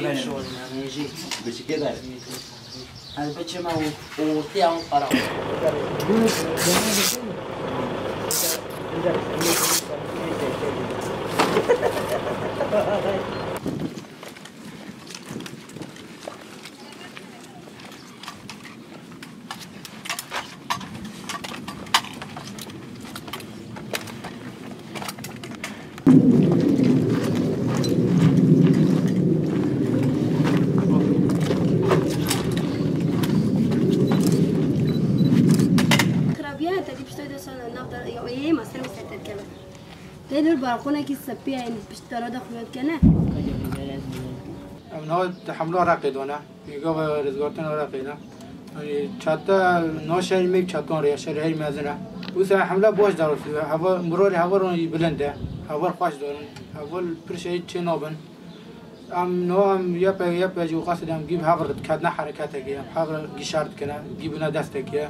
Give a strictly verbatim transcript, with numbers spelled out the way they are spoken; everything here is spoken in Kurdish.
Şol, yani, jî. Biçike de. Hadi biçime û, û ortaya û qara. Xirabiya te dî piştay de sana nav dar ya ê ma ser mi ser te dikeve. Tê lor balkonekî sepî ye, pişt dara de xuya dikene. Em niha di hemla Reqê de ne. Pêgava rêzgirtina Reqê ne. Yanî çete niha şerê me çetan rê, şerê herî mezin e. Wisa hemla baş darotiye. Heva, mirarê hevaran bilind e. Heval xweş darin. Heval pir şey çê nabin. Em niha em yepê, yepê jî qasî em gî bi hev re diketine hereketekê. Em hev re gîşar dikine. Gî bine destekê.